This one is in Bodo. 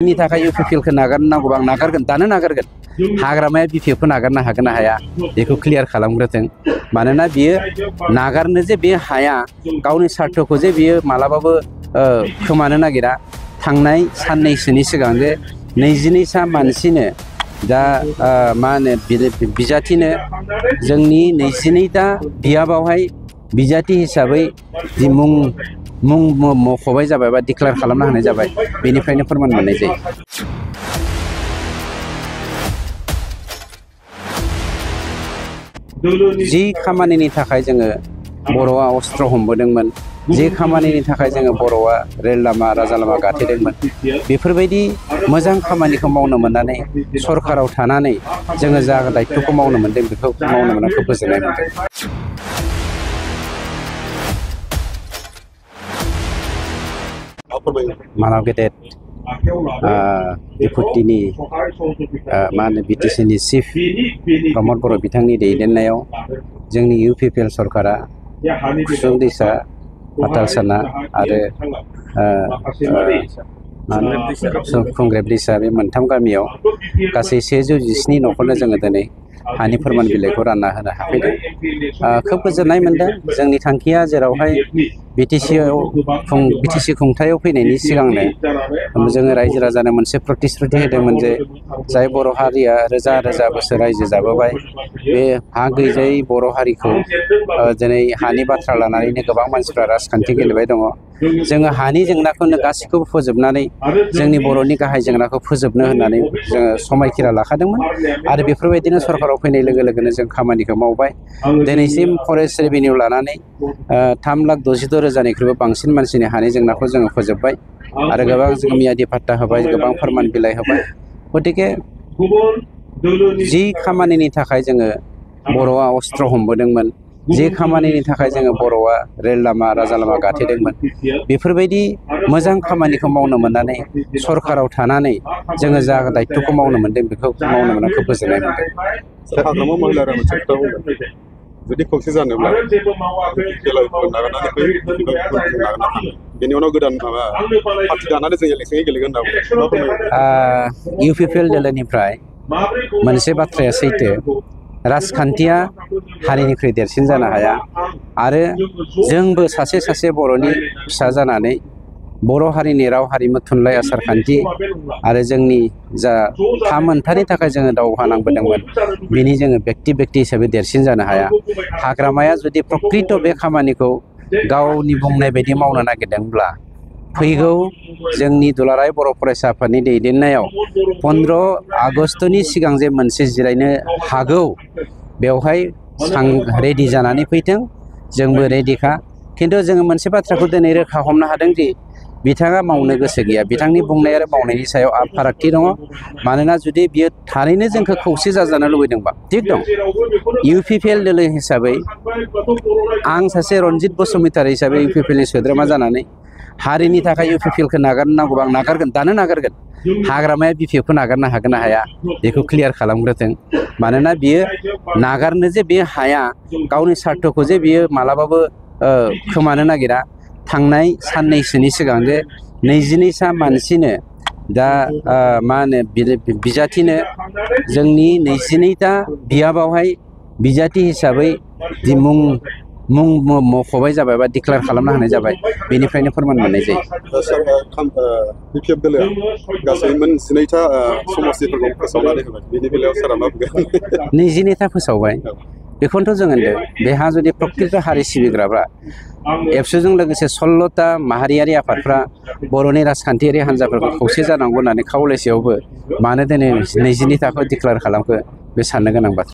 नि थाखाय UPPL खौ नागारनांगौबा आं नागारगोन दानो नागारगोन हाग्रामाया BPF खौ नागारनो हागोन ना हाया बेखौ क्लियार खालामग्रोथों मानोना बियो नागारनो जे बे हाया गावनि स्वार्थखौ जे बियो मालाबाबो खोमानो नागिरा थांनाय साननैसोनि सिगां जे 22 सा मानसिनो दा मा होनो बिजाथिनो जोंनि 22 ता बियाबावहाय बिजाथि हिसाबै जि मुं मख'बाय जाबाय बा डिक्लेयार खालामनो हानाय जाबाय बेनिफ्रायनो फोरमान मोननाय जायो। जि खामानिनि थाखाय जोङो बर'आ अस्त्र हमबोदोंमोन जि खामानिनि थाखाय जोङो बर'आ रेल लामा राजा लामा गाथेदोंमोन बेफोरबायदि मोजां खामानिखौ मावनो मोननानै सरकाराव थानानै जोङो जा दायित्वखौ मावनो मोनदों बेखौ मावनो मोननायखौ गोजोननाय मोनदों। मानाव गेदेर डेपुटिनि मा होनो BTC नि चिफ प्रमद बर' बिथांनि दैदेननायाव जोंनि UPPL सरकारा कुसुम दैसा पाताल साना आरो खुंग्रेब दैसा बे मोनथाम गामियाव गासै 117 न'खरनो जोङो दिनै हानि फोरमान बिलाइखौ रानना होनो हाफैदों। खोब गोजोननाय मोनदों। जोंनि थांखिया जेरावहाय BTC खुंथायाव फैनायनि सिगांनो जोङो रायजो राजानो मोनसे प्रतिश्रुति होदोंमोन जे जाय बर' हारिया रोजा रोजा बोसोर रायजो जाबोबाय बे हा गैजायै बर' हारिखौ दिनै हानि बाथ्रा लानानैनो गोबां मानसिफ्रा राजखान्थि गेलेबाय दङ। जोङो हानि जेंनाखौनो गासैखौबो फोजोबनानै जोंनि बर'नि गाहाय जेंनाखौ फोजोबनो होननानै जोङो समायखिरा लाखादोंमोन आरो बेफोरबायदिनो सरकाराव फैनाय लोगो लोगोनो जों खामानिखौ मावबाय। दिनैसिम फरेस्ट रेभिनिउ लानानै 3,62,000 बांसिन मानसिनि हानि जेंनाखौ जोङो फोजोबबाय आरो गोबां जों मियादि फाट्टा होबाय गोबां फोरमान बिलाइ होबाय। गतिके जि खामानिनि थाखाय जोङो बर'आ अस्त्र हमबोदोंमोन जि खामानिनि थाखाय जोङो बर'आ रेल लामा राजा लामा गाथेदोंमोन बेफोरबायदि मोजां खामानिखौ मावनो मोननानै सरकाराव थानानै जोङो जा दायित्वखौ मावनो मोनदों बेखौ मावनो मोननायखौ गोजोननाय मोनदों। हाग्रामा महिलारा मोनसे खोथा बुंदों जुदि खौसे जानोब्ला नागारनानै बेनि उनाव गोदान माबा पार्टि दानानै जों इलेक्सन गेलेगोन होनना UPPL दोलोनिफ्राय मोनसे बाथ्राया सैथो राजखान्थिया हारिनिख्रुइ देरसिन जानो हाया आरो जोंबो सासे बर'नि फिसा जानानै बर' हारिनि राव हारिमु थुनलाइ आसार खान्थि आरो जोंनि जा थामोनथानि थाखाय जोङो दावहा नांबोदोंमोन बिनि जोङो व्यक्ति हिसाबै देरसिन जानो हाया। हाग्रामाया जुदि प्रकृत बे खामानिखौ गावनि बुंनाय बायदि मावनो नागिरदोंब्ला फैगौ जोंनि दुलाराय बर' फरायसा आफादनि दैदेननायाव 15 आगस्तनि सिगां जे मोनसे जिरायनो हागौ बेवहाय रेडि जानानै फैथों जोंबो रेडिखा। खिन्थु जोङो मोनसे बाथ्राखौ दिनै रोखा हमनो हादों दि बिथाङा मावनो गोसो गैया। बिथांनि बुंनाय आरो मावनायनि सायाव फारागथि दङ। मानोना जुदि बियो थारैनो जोंखौ खौसे जाजानो लुबैदोंबा थिग दं। UPPL दोलो हिसाबै आं सासे रनजित बसुमतारी हिसाबै UPPL नि सोद्रोमा जानानै हारिनि थाखाय UPPL खौ नागारनांगौबा आं नागारगोन दानो नागारगोन हाग्रामाया BPF खौ नागारनो हागोन ना हाया बेखौ क्लियार खालामग्रोथों मानोना बियो नागारनो जे बे हाया गावनि स्वार्थखौ जे बियो मालाबाबो खोमानो नागिरा थांनाय साननैसोनि सिगां जे 22 सा मानसिनो दा मा होनो बिजाथिनो जोंनि 22 ता बियाबावहाय बिजाथि हिसाबै जि मुं मख'बाय जाबाय बा डिक्लेयार खालामनो हानाय जाबाय बेनिफ्रायनो फोरमान मोननाय जायो। UPPL दोलोआ गासै 22 ता समस्तिफोरखौ फोसावनानै होबाय बेनि बेलायाव सारा मा बुंगोन? 22 ता फोसावबाय बेखौनोथ' जों होनदों बेहा जुदि प्रकृत हारि सिबिग्राफ्रा एबसुजों लोगोसे 16 ता माहारियारि आफादफ्रा बर'नि राजखान्थियारि हान्जाफोरखौ खौसे जानांगौ होननानै खावलायसेयावबो मानो दिनै 22 ताखौ डिक्लेयार खालामखो बे साननो गोनां बाथ्रा।